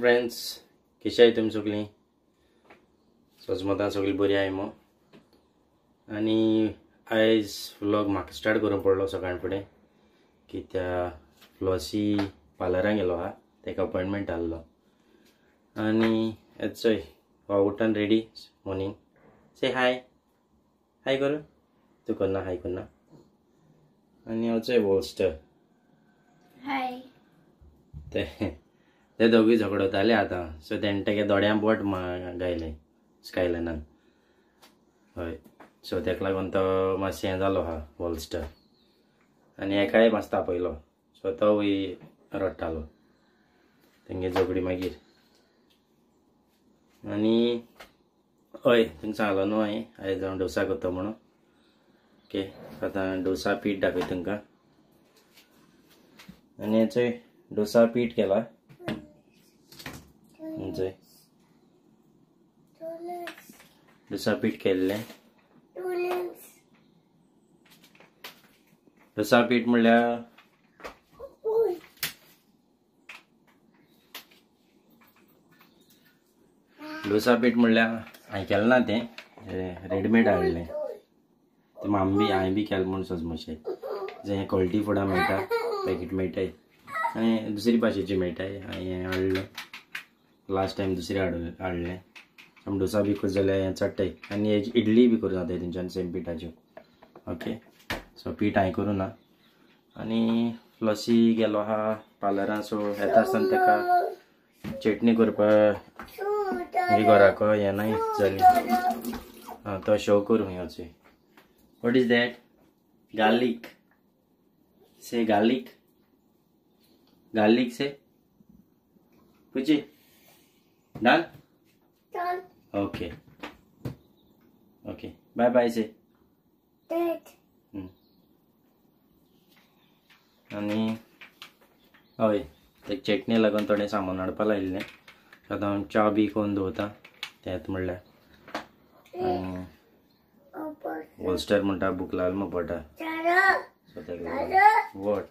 Friends, कशी आहे तुमी सगळीं? सजमतां सगळीं बरी आहाय मो. आनी आयज व्लॉग म्हाका स्टार्ट करूंक पडलो सकाळ फुडें, कित्याक फ्लॉसी पार्लरान गेलो आहा, तेका अपॉयंटमेंट आहलो. आनी चोय हो उठून रेडी मॉर्निंग. से हाय हाय कर, तूं करना हाय करना. आनी हो चोय वॉलस्टर हाय. ते ते दोगूय झगडताले आतां. सो तेणें तेगे दोड्यां बोट गायलें स्कायलायनान. हय, सो तेका लागून तो मातशें हें जालो आहा वॉलस्टर. आनी हेकाय मातसो तापयलो, सो तोवूय रडटालो. तेंगे झगडी मागीर. आनी हय, तुमकां सांगलो न्हू हांवें आयज हांव डोसा करता म्हणून. ओके, आतां डोसा पीठ दाखयता तुमकां. आनी हेचोय डोसा पीठ केला. डोसा पीठ केल्लें. डोसा पीठ म्हणल्यार डोसा पीठ म्हणल्यार हांवें केलें ना तें, रेडीमेड हाडलें. तें मामी हांवें बी केलें म्हूण सजमशें. जें क्वॉलिटी फुडां मेळटा, पॅकेट मेळटाय आनी दुसरी भाशेचें मेळटाय. हांवें हाडलें लास्ट टायम, दुसरें हाडलें. आमी डोसा बी करता जाल्यार हें चडटाय. आनी हेजी इडली बी करूं जाता तेंच्यान सेम पिठाच्यो. ओके, सो पीठ हांवें करूं ना. आनी फ्लॉसी गेलो आहा पार्लरान, सो येता आसतना तेका चटणी करपाक म्हणजे घराक हें नाय जाली. आं, तो शो करूं वचूं. What is that? Garlic. Say garlic. Garlic say. पुची done? Done. Okay. Okay. Bye bye say. Dad. आनी हय, ते चटणी लागून थोडें सामान हाडपा लायिल्लें. आतां हांव च्या बी करून दवरता तेंच म्हणल्यार. वॉलस्टर म्हणटा भूक लागली म्हाका पोटा. सो तेका लागून what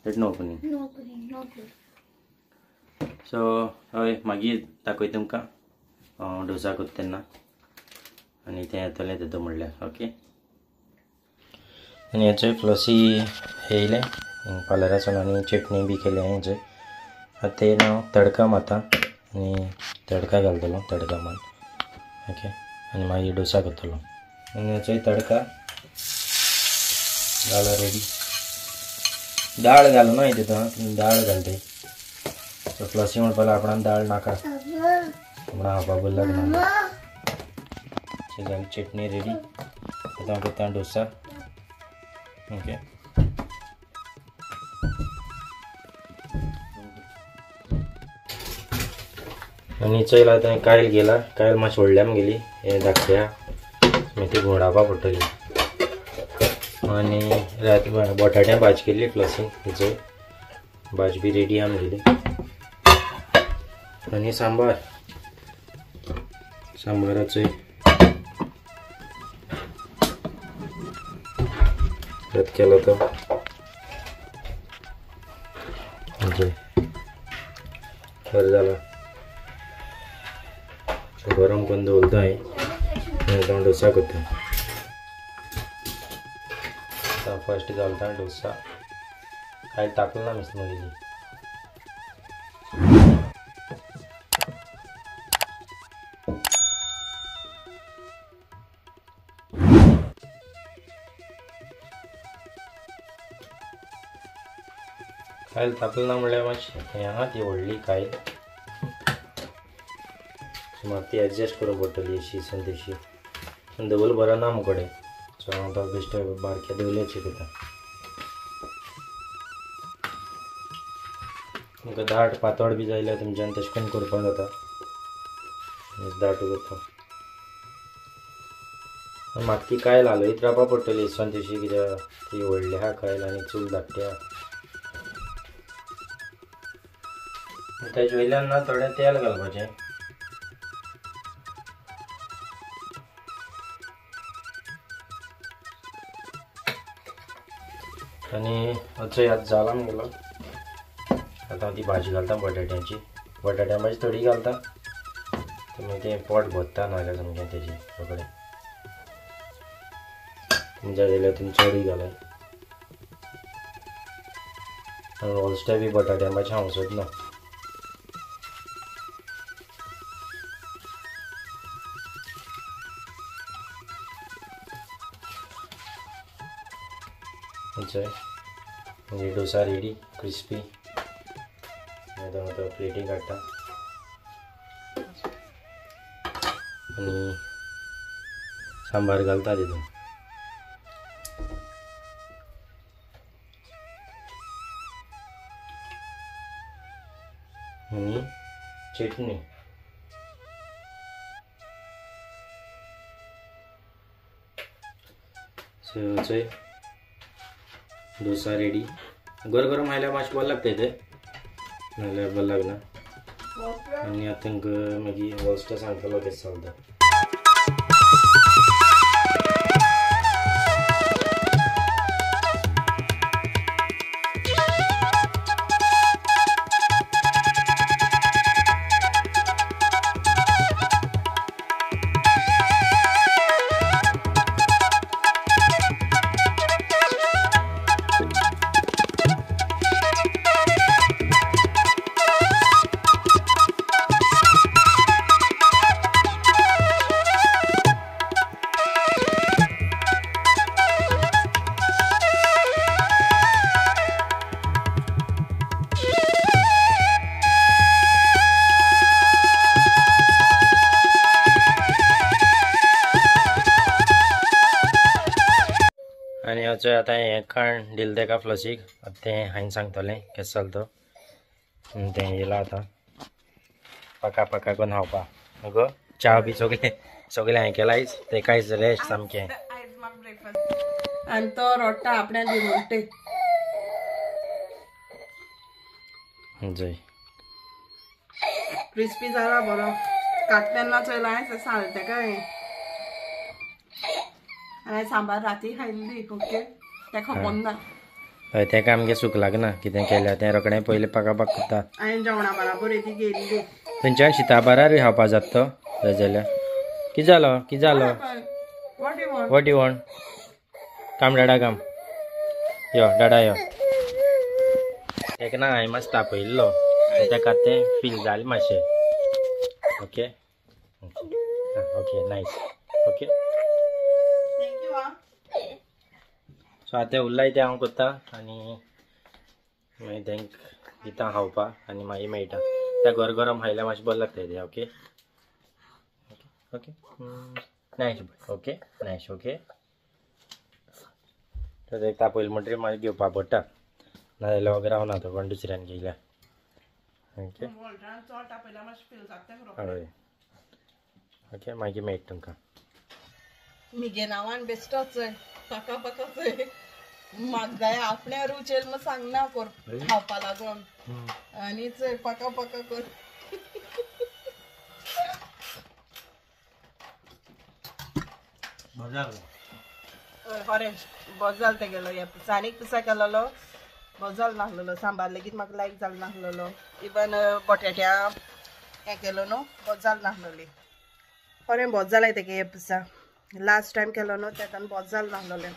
that no opening. So हय, मागीर दाखयता तुमकां हांव डोसा करता तेन्ना. आनी तें येतलें तेतूं म्हणल्यार. ओके, आनी हेचोय फ्लॉसी येयलें पार्लरासून आनी चटणी बी केली हांवें हेचोय. आतां तें हांव तडका मारता आनी तडका घालतलो, तडका मार. ओके, आनी मागीर डोसा करतलो. आनी हेचोय तडका जाला रेडी. दाळ घालूं ना तितून, दाळ घालते. सो फ्लॉसी म्हणपाक आपणान दाळ नाका म्हणून हांव बोल्लाक ना. सो जाली चटणी रेडी. आतां हांव करता डोसा. ओके, आनी चोयला आतां कायल गेला. कायल मातशी व्हडली आमगेली, हें धाकटी आहा, मागीर ती घुंवडावपा पडटली. आनी रात बटाट्या भाजी केल्ली फ्लॉसीन, हेचोय भाजी बी रेडी आमगेली. आनी सांबार, सांबाराचोय रत केलो तो. बरें जाला. गरम करून दवरता हांवें. आतां डोसा करता. आतां फर्स्ट घालता डोसा. कांय तापलो ना मिस म्हगेली. कायल तापलो ना म्हणल्यार मातशें हें आहा ती व्हडली कायल, म्हाका ती एडजस्ट करूंक पडटली अशी सन तशी. पूण दवल बरो ना म्हजे कडेन, सो हांव तो बेश्टे बारक्या दवल्याची करता. तुमकां दाट पातळ बी जाय जाल्यार तुमच्यान तशें करून करपाक जाता. दाट करता. म्हाका ती कायल हालयत रावपा पडटली सन तशी, कित्याक ती व्हडली आहा कायल आनी चूल धाकटी आहा. तेजे वयल्यान ना थोडें तेल घालपाचें. आनी अचो याद जाला म्हगेलो. आतां हांव ती भाजी घालता बटाट्यांची. बटाट्यां भाजी थोडी घालता, मागीर तें पोट भरता नाजाल्यार सामकें तेजें रोखडें. तुमी जाय जाल्यार तुमी चडूय घालात. आनी रोस्टे बी बटाट्यां भाजी हांव सोदना. म्हणजे डोसा रेडी क्रिस्पी. आतां हांव तो प्लेटी काडटा आनी सांबार घालता तितून. आनी चटणी. सो चोय डोसा रेडी. गरम गरम खायल्यार मातशें बरें लागता तें, नाजाल्यार बरें लागना. आनी आतां तांकां मागीर वॉल्स्टा सांगतलो केशें चलता. आनी चोय आतां हें काण दिलें तेका फ्लसीक. आतां तें हांवें सांगतलें केशें चलता तें. येयलां आतां पका पका करून खावपा. गो च्या बी सगळें सगळें हांवें केलां आयज. तेका आयज रेस्ट सामकें. आनी तो रोडटा आपल्या दी म्हणटे. जय क्रिस्पी जाला बरो. कात तेन्ना चोयला हांवें सांगलें तेका हांवें. आनी सांबार राती खायल्ली. ओके तें खबर ना. हय तेका आमगे सूख लागना कितें केल्यार तें रोखडें पयलीं पाका पाक करता. हांवें जेवणा बराबर ती गेल्ली. थंयच्यान शिताबारारूय खावपा जाता तो जाय जाल्यार. कितें जालो कितें जालो? What you want? काम डाडा काम. यो डाडा यो. तेका ना हांवें मातसो तापयल्लो तेका तें फील जालें मातशें. Okay okay nice. Okay so आतां उरलाय तें हांव करता आनी मागीर तेंकां दिता खावपाक आनी मागीर मेळटा. त्या गरम गरम खायल्यार मातशें बरें लागता तें. Okay okay nice okay nice okay. तर तेका तापयलें म्हणटकीर मागीर घेवपाक पडटा, नाजाल्यार वगैरे रावना तो कोण दुसऱ्यान घेयल्यार. ओके हय ओके मागीर मेळटा तुमकां. मिगे नांवान बेश्टोच पाका पाका चोय म्हाका जाय आपल्या रूच येयल म्हूण सांगना कर खावपा लागून. आनी चोय पाका पाका कर. खरें बरो जालो तेगेलो ह्या पिसा. आनी एक पिसा केलेलो बरो जालो नासलेलो. सांबार लेगीत म्हाका लायक जालो नासलेलो. इवन बटाट्या हें केलो न्हू बरो जालो नासलेली. खरें बरो जालाय तेगे हे पिसा. लास्ट टायम केलो न्हू तेन्ना बरो जालो नासलेलें.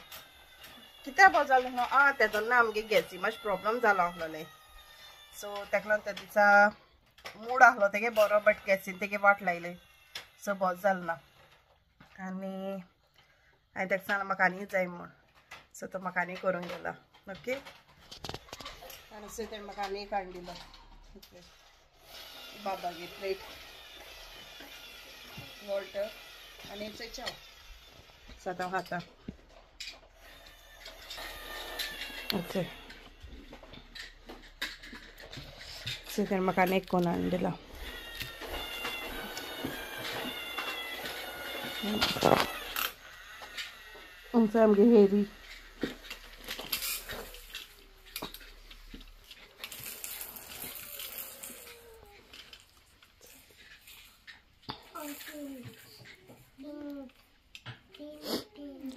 कित्याक बरो जालो न्हू आं तेन्ना आमगे गॅसी मातशें प्रोब्लम जालो आसलेलें. सो तेका लागून त्या दिसा मूड आसलो तेगे बरो बट गॅसीन तेगे वाट लायली. सो बरो जालो ना. आनी हांवें तेका सांगलां म्हाका आनी जाय म्हूण. सो तो म्हाका आनी करूंक गेलो. ओके आनी सो तेणें म्हाका आनी एक हाडून दिलो. ओके बाबागे प्लेट वॉटर आनी च्याव. सो आतां हांव खाता. ओके सो तेणें म्हाका आनी एक कोन हाडून दिला. आमगे हेरी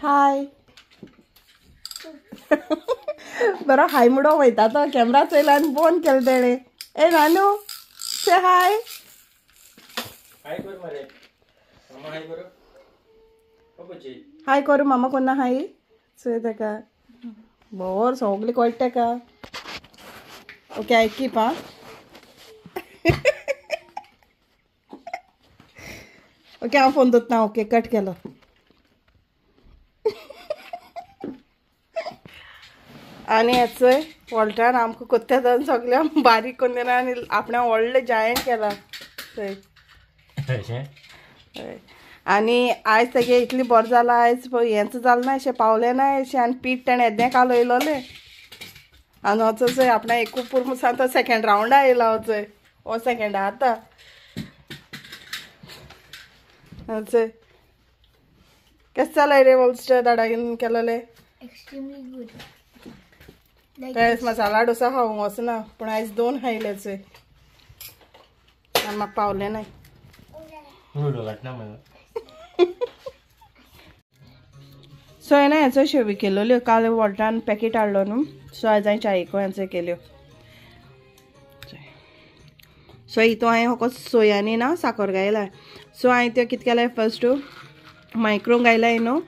हाय बरो हाय म्हणून वयता तो कॅमरा चोयला आनी बंद केलो तेणें. ए नानू से हाय हाय कर मरे मामा हाय करो ओबजी हाय करू मामा कोन्ना हाय चोय ताका बोर सगळें कळटा ताका. ओके I keep हा. ओके हांव फोन दवरता. ओके कट केलो. आनी हेचोय वॉल्टान आमकां कोत्या जावन सगळ्या बारीक करून दिना आनी आपणें व्हडलें जायंट केलां चोय. आनी आयज तेगे इतलें बरें जालां आयज हेंच जालें ना अशें पावलें ना अशें आनी पीठ तेणें येदें कालयलोलें आनी वचो चोय आपणें एकू पुरमुसान तो सेकेंड रावंडा आयला वचय हो सेकेंडा आतां चोय. केस जालें रे वॉल्स्टर दाडागेन केलोलें? Extremely good. तेच मसाला डोसा खावंक वचना पूण आयज दोन खायले चोय आनी म्हाका पावलें ना. सो हांवें हेचो शेवी केलोल्यो काल वॉल्टान पॅकेट हाडलो न्हू. सो आयज हांवें चायेको हेंचो केल्यो. सो हितू हांवें फकत सोयानी ना साकर घायला. सो हांवें त्यो कितें केलां फर्स्ट मायक्रोन घायलाय न्हू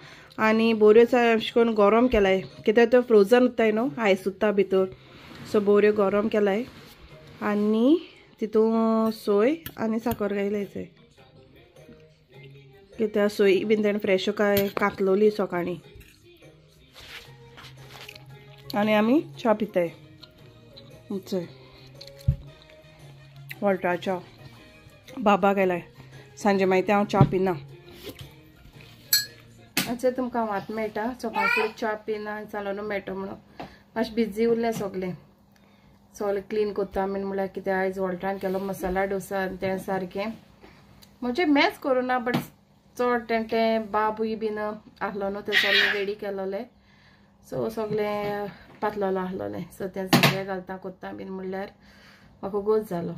आनी बोऱ्यो अशें करून गरम केलाय कित्याक त्यो फ्रोजन उत्ताय न्हू आयस उत्ता भितर. सो बोऱ्यो गरम केलाय आनी तितून सोय आनी साकर घायलाय चोय कित्याक सोय बीन तेणें फ्रेश काय कातलोली सकाळीं. आनी आमी च्या पिताय चोय वॉल्टा च्या बाबा गेलाय सांजे मागीर हांव च्या पिना. अच्छा तुमकां हांव आतां मेळटा सकाळ फुडें च्या पिना जालो न्हू मेळटा म्हणून मातशें बिजी उरलें सगळें सगळें क्लीन करता बीन म्हणल्यार कितें आयज वॉल्टान केलो मसाला डोसा तें सारकें म्हणजे मॅच करूं ना बट चड तें तें बाबूय बीन आहलो न्हू तें सगळें रेडी केलोलें. सो सगळें पातलोलो आहलोलें. सो तें सगळें घालता कोत्ता बीन म्हणल्यार म्हाका गोज जालो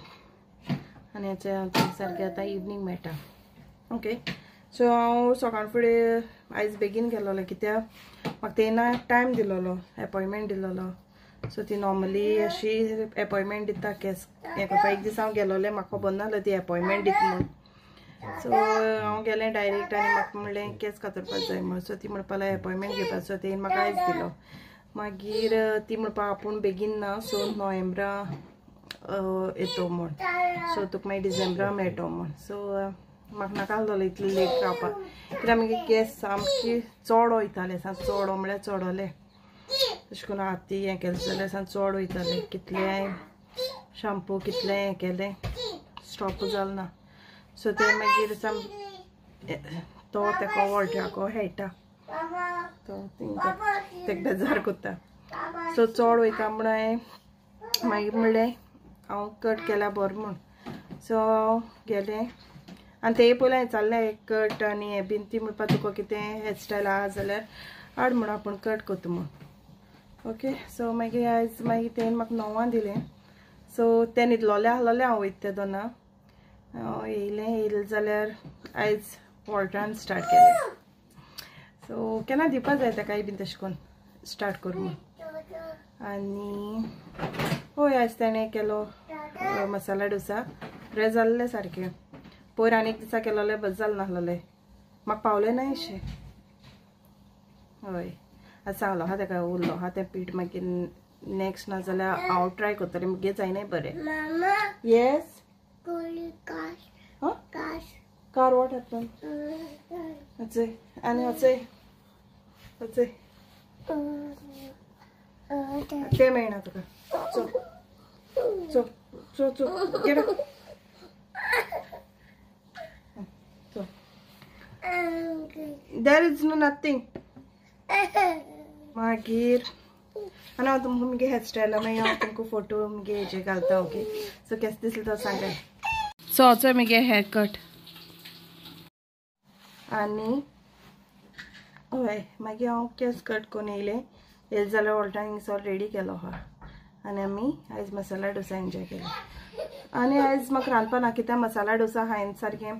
आनी हेचें हांव सारकें आतां इवनींग मेळटा. ओके सो हांव सकाळ फुडें आयज बेगीन गेलोलें कित्याक म्हाका तेन्ना टायम दिलोलो एपॉयंटमेंट दिलोलो. सो ती नॉर्मली अशी एपॉयंटमेंट दिता केस हें करपाक. एक दीस हांव गेलोलें म्हाका खबर नासलें ती एपॉयंटमेंट दिता म्हूण. सो हांव गेलें डायरेक्ट आनी म्हाका म्हणलें केस कातरपाक जाय म्हूण. सो ती म्हणपाक लागली एपॉयंटमेंट घेवपाचो तेणें म्हाका आयज दिलो. मागीर ती म्हणपाक आपूण बेगीन ना सो नोव्हेंबरा येतो म्हूण. सो तुका मागीर डिसेंबरा मेळटो म्हूण. सो म्हाका नाका आसलोलें इतलें लेट रावपाक कित्याक मागीर केस सामकी चड वयताले सा चड म्हणल्यार चडोले तशें करून हाती हें केलें जाल्यार सा चड वयताले कितलें शाम्पू कितलें हें केलें स्टॉप जालें ना. सो तें मागीर साम तो तेका वॉल्ट्राको खेळटा तो तेका बेजार करता. सो चड वयता म्हूण हांवें मागीर म्हणलें हांव कट केल्या बरें म्हूण. सो हांव गेलें आनी तेय पयलीं हांवें विचारलें कट आनी हें बीन ती म्हणपाक तुका कितें हेअरस्टायल आहा जाल्यार हाड म्हूण आपूण कट करता म्हूण. ओके सो मागीर आयज मागीर तेणें म्हाका 9 दिलें. सो तें न्हिदलोलें आहलोलें हांव वयता तें दोना हांव येयलें येयलें जाल्यार आयज वॉल्टान स्टार्ट केलें. सो केन्ना दिवपा जाय ताकाय बीन तशें करून स्टार्ट करूं म्हूण. आनी हय आयज तेणें केलो मसाला डोसा बरें जाल्लें सारकें. पयर आनी एक दिसा केलोलें बरें जालें नासलोलें म्हाका पावलें ना अशें. हय आतां सांगलो आहा तेका उरलो आहा तें पीठ मागीर नेक्स्ट ना जाल्यार हांव ट्राय करतलें मुगे जायना बरें. Yes car what happen अचय आनी अचय अचय तें मेळना तुका. चो चो चो चो get up. There is no nothing. मागीर आनी हांव तुमकां मुगे हेअरस्टायला मागीर हांव तुमकां फोटो मुगे हेजे घालता. ओके सो केस दिसलें तो सांगाय. सो होचो मुगे हेअर कट आनी हय मागीर हांव केस कट करून येयलें. येयलें जाल्यार वॉल्टान सगळें रेडी केलो आहा आनी आमी आयज मसाला डोसा एन्जॉय केलो. आनी आयज म्हाका रांदपा ना कित्याक मसाला डोसा हांवें सारकें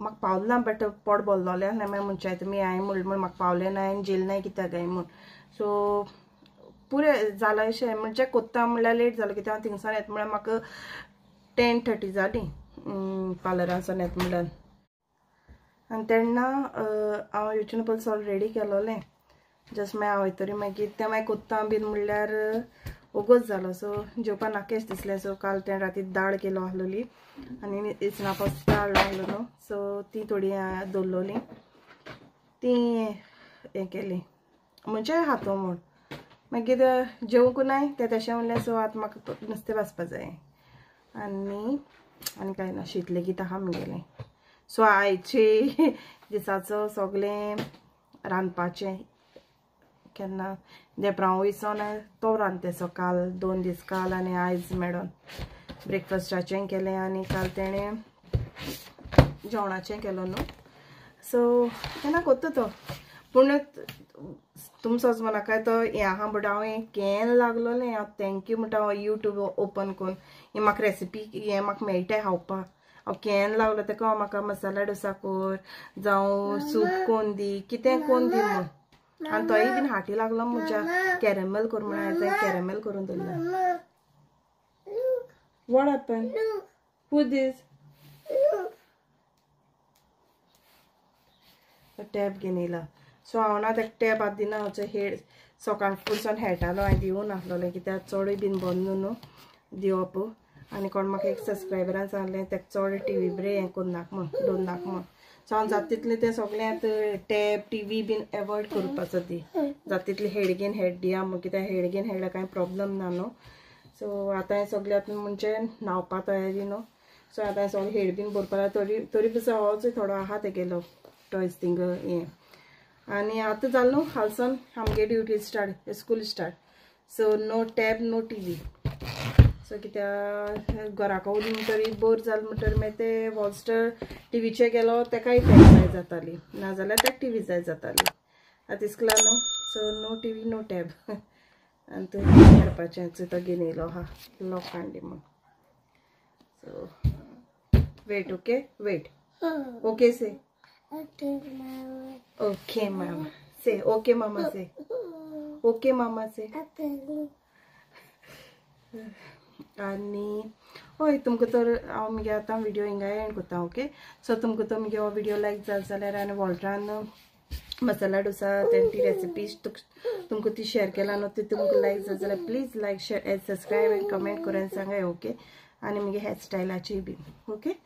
म्हाका पावलें ना बट पोट भरलोलें आसलें. मागीर म्हणच्या तुमी हांवें म्हणलें म्हूण म्हाका पावलें ना आनी जेल ना कित्याक काय म्हूण. सो पुरें जालां अशें म्हणजे कोत्ता म्हणल्यार लेट जालो कित्याक हांव थिंगसान येता म्हळ्यार म्हाका 10:30 जाली पार्लरांसून येता म्हणल्यार. आनी तेन्ना हांव येवचे पयलीं सगळें रेडी केलोलें जस्ट मागीर हांव वयतरी मागीर तें मागीर कोत्ता बीन म्हणल्यार ओगोच जालो. सो जेवपा नाकेश दिसलें. सो काल तें राती दाळ केलो आसलोली आनी इसना पास्ता हाडलो आसलो न्हू, सो ती थोडी दवरलोली ती हें केली म्हणजे हातो म्हूण. मागीर जेवंक नाय तें तशें म्हणलें. सो आतां म्हाका नुस्तें भाजपा जाय आनी आनी कांय ना, शीत लेगीत आहा म्हगेलें. सो आयचे दिसाचो सगळें रांदपाचें केन्ना देपरां वयसोन तो रांदता. सो काल 2 दीस काल आनी आयज मेळोन ब्रेकफास्टाचें केलें आनी काल तेणें जेवणाचें केलो न्हू. सो केन्ना कोत्ता तो पूण तुमचोच म्हाका तो हें आहा बट हांव हें केन्ना लागलोलें हांव thank you म्हणटा. हांव यूट्यूब ओपन करून हें म्हाका रेसिपी हें म्हाका मेळटा खावपाक. हांव केन्ना लागलो तेका म्हाका मसाला डोसा कर जावं सूप कोन दी कितें कोन दी म्हूण. आनी तोय बीन हाटी लागलो म्हज्या कॅरमेल कर म्हण हांवें कॅरमेल करून दवरला. What happen? Who this? Tab घेवन येयला. सो हांव ना ताका टॅब आतां दिना. हांव हेड सकाळ फुडसून खेळटालो हांवें दिवूं नासलोलें कित्याक चडूय बीन बंद न्हू दिवप. आनी कोण म्हाका एक सबस्क्रायबरान सांगलें ताका चड टी व्ही बरें हें करून नाका म्हूण दवरनाका म्हूण. सो हांव जाता तितलें तें सगळें आतां टॅब टी व्ही बीन एवॉयड करपाचो ती जाता तितलें हेड घेवन हेड दिया म्हूण कित्याक हेड घेवन हेडल्यार कांय प्रॉब्लम ना न्हू. सो आतां हें सगळें आतां म्हणजे न्हांवपा तयारी न्हू. सो आतां हें सगळें हेड बीन भरपाक तरी तरी बी होच थोडो आहा तेगेलो टॉयज थिंग हें. आनी आतां जालें न्हू हालसान आमगे duty start school start. So no tab no T V. So कित्याक घराक वचून म्हणटरी बोर जालें म्हणटरी मागीर ते वॉलस्टर टिवीचेर गेलो तेकाय टॅब जाय जाताली नाजाल्यार तेका टी व्ही जाय जाताली. आतां इस्कुला न्हू so no T V no tab. आनी थंय खेळपाचें तो घेवन येयलो आहा लॉक काडली म्हूण. So wait okay wait okay say okay mama say okay mama say okay mama say. आनी हय तुमकां तर हांव मुगे आतां व्हिडियो हिंगा एंड करता ओके. सो तुमकां तर मुगे हो व्हिडियो लायक जाल जाल्यार आनी वॉल्टरान मसाला डोसा तें ती रेसिपी तुमकां ती शेयर केला न्हू ती तुमकां लायक जाल जाल्यार please like share and subscribe and comment करून सांगाय ओके. आनी मुगे हेअर स्टायलाची बीन okay.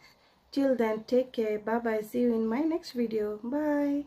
Till then, take care. Bye bye. See you in my next video. Bye.